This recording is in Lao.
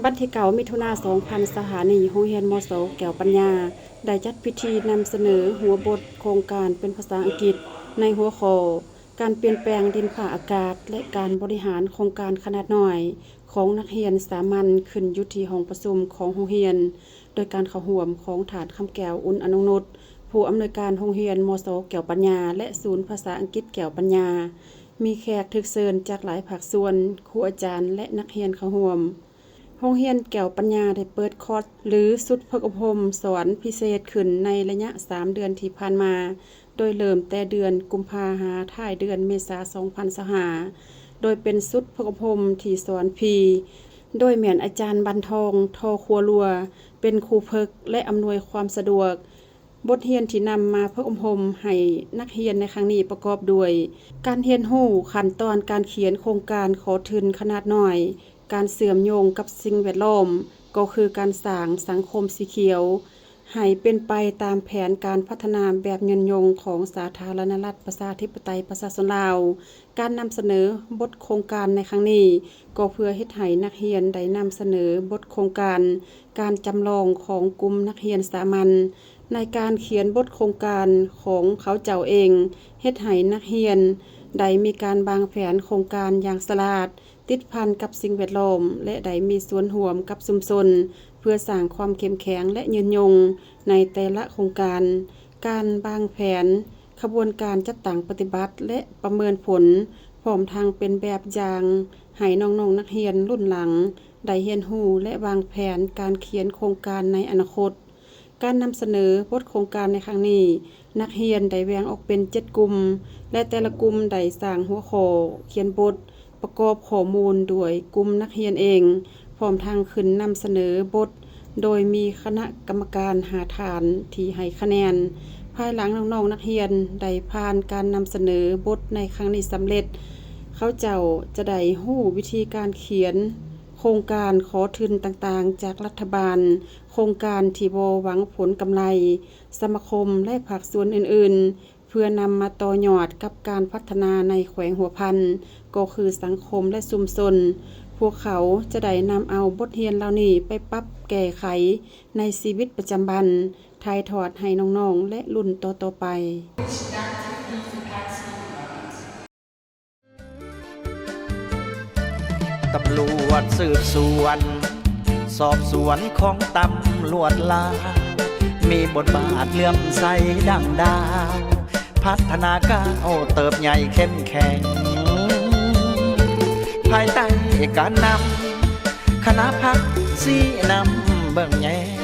ວັນທີເກົ້າ ມິຖຸນາ ສອງພັນຊາວຫ້ານີ້, ໂຮງຮຽນ ມສ ແກ້ວປັນຍາ ໄດ້ຈັດພິທີນຳສະເໜີຫົວບົດໂຄງການເປັນພາສາອັງກິດ ໃນຫົວຂໍ້ ການປ່ຽນແປງດິນຟ້າອາກາດ ແລະ ການບໍລິຫານໂຄງການຂະໜາດນ້ອຍຂອງນັກຮຽນສາມັນ ຂຶ້ນຢູ່ທີ່ຫ້ອງປະຊຸມຂອງໂຮງຮຽນ, ໂດຍການເຂົ້າຮ່ວມຂອງທ່ານ ຄຳແກ້ວ ອຸ່ນອະນຸນຸດ ຜູ້ອຳນວຍການໂຮງຮຽນ ມສ ແກ້ວປັນຍາ ແລະ ສູນພາສາອັງກິດແກ້ວປັນຍາ. ມີແຂກຖືກເຊີນຈາກຫຼາຍພາກສ່ວນ, ຄູອາຈານ ແລະ ນັກຮຽນເຂົ້າຮ່ວມ. ໂຮງຮຽນແກ້ວປັນຍາໄດ້ເປີດຄອດ ຫຼື ຊຸດຝຶກອົບຮົມສອນພິເສດຂຶ້ນໃນໄລຍະສາມເດືອນທີ່ຜ່ານມາ, ໂດຍເລີ່ມແຕ່ເດືອນກຸມພາ ຫາທ້າຍເດືອນເມສາ ສອງພັນຊາວຫ້າ, ໂດຍເປັນຊຸດຝຶກອົບຮົມທີ່ສອນຟຣີ, ໂດຍແມ່ນອາຈານ ບັນທອງ ທໍຄົວລົວ ເປັນຄູຝຶກ ແລະ ອຳນວຍຄວາມສະດວກ. ບົດຮຽນທີ່ນຳມາຝຶກອົບຮົມໃຫ້ນັກຮຽນໃນຄັ້ງນີ້ປະກອບດ້ວຍ ການຮຽນຮູ້ຂັ້ນຕອນການຂຽນໂຄງການຂໍທຶນຂະໜາດນ້ອຍ, ການເຊື່ອມໂຍງກັບສິ່ງແວດລ້ອມ ກໍຄືການສ້າງສັງຄົມສີຂຽວ ໃຫ້ເປັນໄປຕາມແຜນການພັດທະນາແບບຍືນຍົງຂອງສາທາລະນະລັດ ປະຊາທິປະໄຕ ປະຊາຊົນລາວ. ການນຳສະເໜີບົດໂຄງການໃນຄັ້ງນີ້ ກໍເພື່ອເຮັດໃຫ້ນັກຮຽນໄດ້ນຳສະເໜີບົດໂຄງການການຈຳລອງຂອງກຸ່ມນັກຮຽນສາມັນ ໃນການຂຽນບົດໂຄງການຂອງເຂົາເຈົ້າເອງ, ເຮັດໃຫ້ນັກຮຽນໄດ້ມີການວາງແຜນໂຄງການຢ່າງສະຫຼາດ, ຕິດພັນກັບສິ່ງແວດລ້ອມ ແລະ ໄດ້ມີສ່ວນຮ່ວມກັບຊຸມຊົນ ເພື່ອສ້າງຄວາມເຂັ້ມແຂງ ແລະ ຍືນຍົງໃນແຕ່ລະໂຄງການ. ການວາງແຜນ, ຂະບວນການຈັດຕັ້ງປະຕິບັດ ແລະ ປະເມີນຜົນ, ພ້ອມທັງເປັນແບບຢ່າງໃຫ້ນ້ອງໆນັກຮຽນລຸ້ນຫຼັງໄດ້ຮຽນຮູ້ ແລະ ວາງແຜນການຂຽນໂຄງການໃນອະນາຄົດ. ການນຳສະເໜີບົດໂຄງການໃນຄັ້ງນີ້, ນັກຮຽນໄດ້ແບ່ງອອກເປັນເຈັດກຸ່ມ ແລະ ແຕ່ລະກຸ່ມໄດ້ສ້າງຫົວຂໍ້ຂຽນບົດ ປະກອບຂໍ້ມູນໂດຍກຸ່ມນັກຮຽນເອງ, ພ້ອມທັງຂຶ້ນນຳສະເໜີບົດໂດຍມີຄະນະກຳມະການຫ້າທ່ານທີ່ໃຫ້ຄະແນນ. ພາຍຫຼັງນ້ອງໆນັກຮຽນໄດ້ຜ່ານການນຳສະເໜີບົດໃນຄັ້ງນີ້ສຳເລັດ, ເຂົາເຈົ້າຈະໄດ້ຮູ້ວິທີການຂຽນໂຄງການຂໍທຶນຕ່າງໆຈາກລັດຖະບານ, ໂຄງການທີ່ບໍ່ຫວັງຜົນກຳໄລ, ສະມາຄົມ ແລະ ພາກສ່ວນອື່ນໆ ເພື່ອນຳມາຕໍ່ຍອດກັບການພັດທະນາໃນແຂວງຫົວພັນ, ກໍຄືສັງຄົມ ແລະ ຊຸມຊົນ. ພວກເຂົາຈະໄດ້ນຳເອົາບົດຮຽນເຫຼົ່ານີ້ໄປປັບແກ້ໄຂໃນຊີວິດປະຈຳວັນ, ຖ່າຍທອດໃຫ້ນ້ອງໆ ແລະ ລຸ້ນຕໍ່ໆໄປ. ຕຳຫຼວດສືບສວນ ສອບສວນຂອງຕຳຫຼວດລາວ ມີບົດບາດເຫຼື້ອມໃສດັ່ງດາວ ພັດທະນາກ້າວເຕີບໃຫຍ່ເຂັ້ມແຂງ ພາຍໃຕ້ການນຳຄະນະພັກຊີ້ນຳເບິ່ງແຍງ.